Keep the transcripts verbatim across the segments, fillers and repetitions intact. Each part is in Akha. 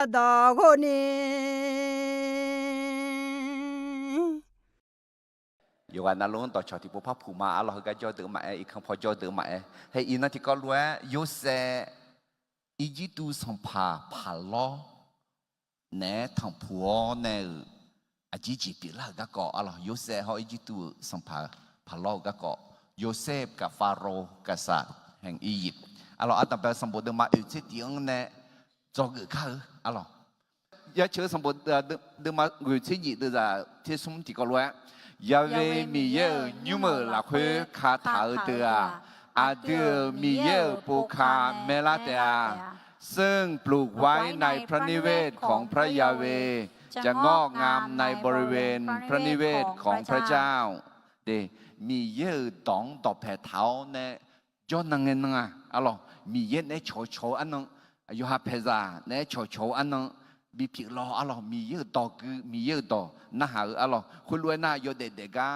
Ardawq ghov ni. Yawqghaq navluf-anr dawqcawq tiqpov par puq ma. Arlawq, heugar jawr deuq maqaer, irkanr paw jawr deuq maqaer. Haer iqnan tiqkawv lof-aer Yorsaev Irjirtuv sanqpaq Paqlawr naeq-aer tanqpuq-awr nae-euq aqjeq jeq pyeuflar-euq garkawv arlawq, Yorsaev hawr Irjirtuv-euq sanqpaq Paqlawr-euq garkawv, Yosef กับ Faro กษัตริย์แห่งอียิปต์. Arlawq, ardanqbae-eu sanqbof deuvma oeq tser tiq-anr nae dzawgeuf kar-eu arlawq. Jaceuq-eu sanqbof deuvma ghoeq tser nyiq deuvzaq tser smr tiqkawv lof-aer, Yaqve Miqyaer-euq nymr-euq lafkhoer kataq-eu deuq-aq, aqdui-euq Miqyaer-euq povka maerlar taef-a. ซึ่งปลูกไว้ในพระนิเวศของพระยาเวห์ จะงอกงามในบริเวณพระนิเวศของพระเจ้า Miqyaer-euq dawq-anr dawqpaeq taq-awr nae jawrnan ngae nan-aq arlawq, Miqyaer naeq-aer cawqcawq-eu arnan, yawqha paeqzaq naeq-aer cawqcawq-eu arnan bipyeuf lawr arlawq, Miqyaer-euq dawq gui, Miqyaer-euq dawq narhaq-eu arlawq, khoerlof-aer nar yawdaef daef gar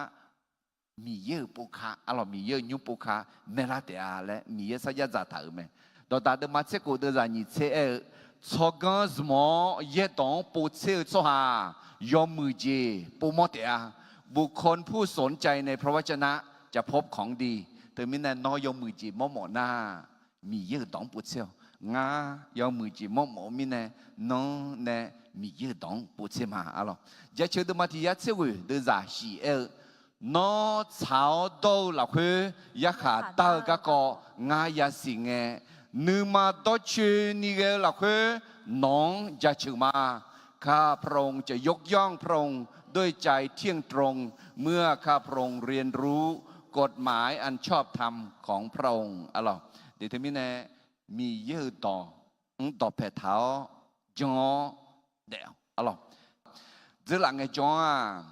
Miqyaer-euq povka arlawq, Miqyaer-euq nymr povka maerlar taef-a laer Miqyaer sarjax dzaqtaq-euq mae. Dawqdaq deuvma tser khof deuvzaq nyiq tser aer-eu, tsawrganr zmq-awr yaerdawq-anr povtser-eu tsawrhaq-aq, yawmuiq jeq povmawr taef-a. บุคคลผู้สนใจในพระวจนะจะพบของดี Teumirnae nawr yawmuiq jeq mawrmawf nar, Miqyaer-euq dawq-anr povtser-awq. Ngar yawmuiq jeq mawrmawf-eu mirnae, nanr nae Miqyaer-euq dawq-anr povtser ma arlawq. Jaceuq deuvma tiq yar tser ghoeq deuvzaq shiq aer-eu, Nawr tsaq-awr dawr-eu lafkhoer yarkhaq dar-eu garkawv ngar yasiq ngae, nuima dawrcoeni ghae-eu lafkhoer nawq-anr jaceuq ma. ข้าพระองค์จะยกย่องพระองค์ด้วยใจเที่ยงตรง เมื่อข้าพระองค์เรียนรู้กฎหมายอันชอบธรรมของพระองค์ arlawq. Teumirnae Miqyaer-euq dawq-anr dawqpaeq taq-awr jan-awr daef-awq arlawq. Dzeurlaf ngaejawr-aq,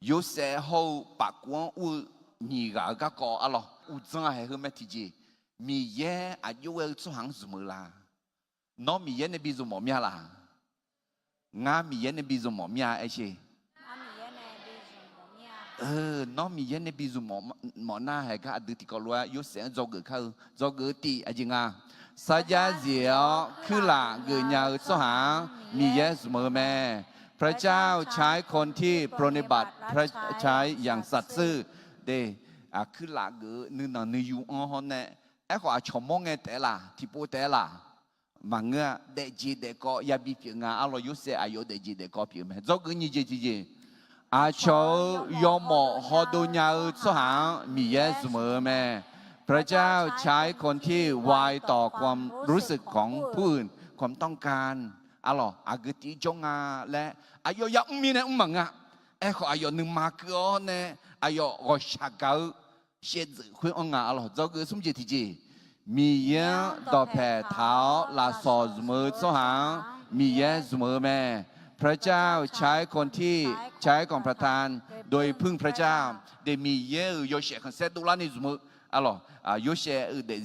Yorsaev hawr-eu pafkov-anr ur-eu nyiq ghaq-eu garkawv arlawq, uqdzan-aq haeq heu mae tiqjeq. Miqyaer aqjox ghae-eu tsawrhaq-anr zmq-eu la? Nawr Miqyaer nae bi zmq mawf mir-a laq? Ngar Miqyaer nae bi zmq mawf mir-a aer sher. Nawr Miqyaer nae bi zmq mawf nar, haeq gar aqdui tiqkawv lof-aer Yorsaev-anr dzawgeuf kar-eu, dzawgeuf-eu tif aqjeq nga. Sarjax zif-awr kuirlaf geuf nya-eu tsawrhaq-anr Miqyaer zmq-eu mae. พระเจ้าใช้คนที่ปรนนิบัติพระใช้อย่างสัตย์ซื่อ Kuirlaf geuf-eu nuinanq nuiyu-anr hawr nae, aerkhawf aqcawq mawr ngae taef-aer laq, tiqpov taef-aer laq? Maqngeur-a. Daefjeq daefkawv yabi pyeuf nga arlawq, Yorsaev aqyawf daefjeq daefkawv pyeuf mae. Dzawgeuf nyiq jeq tiqjeq, aqcawq-euq yawmawf hawdov nya-eu tsawrhaq-anr Miqyaer zmq-eu mae. พระเจ้าใช้คนที่ไวต่อความรู้สึกของผู้อื่น ความต้องการ arlawq, aqgeu tiv jawr nga laer aqyawf yamr mirnae mr maqngeur-a. Aerkhawf aqyawf nuima keuv-awr nae aqyawf ghawqshaq gaq-eu shaevdzeuf khoer-anr nga arlawq. Dzawgeuf smr jeq tiqjeq, Miqyaer-anr dawqpaeq taq-awr lafsawq zmq-eu tsawrhaq-anr Miqyaer zmq-eu mae. พระเจ้าใช้คนที่ใช้ของประทานโดยพึ่งพระเจ้า Daef Miqyaer-euq yawshaef khanqsaer dovlar ni zmq-eu arlawq. Yorsaev-euq daefzir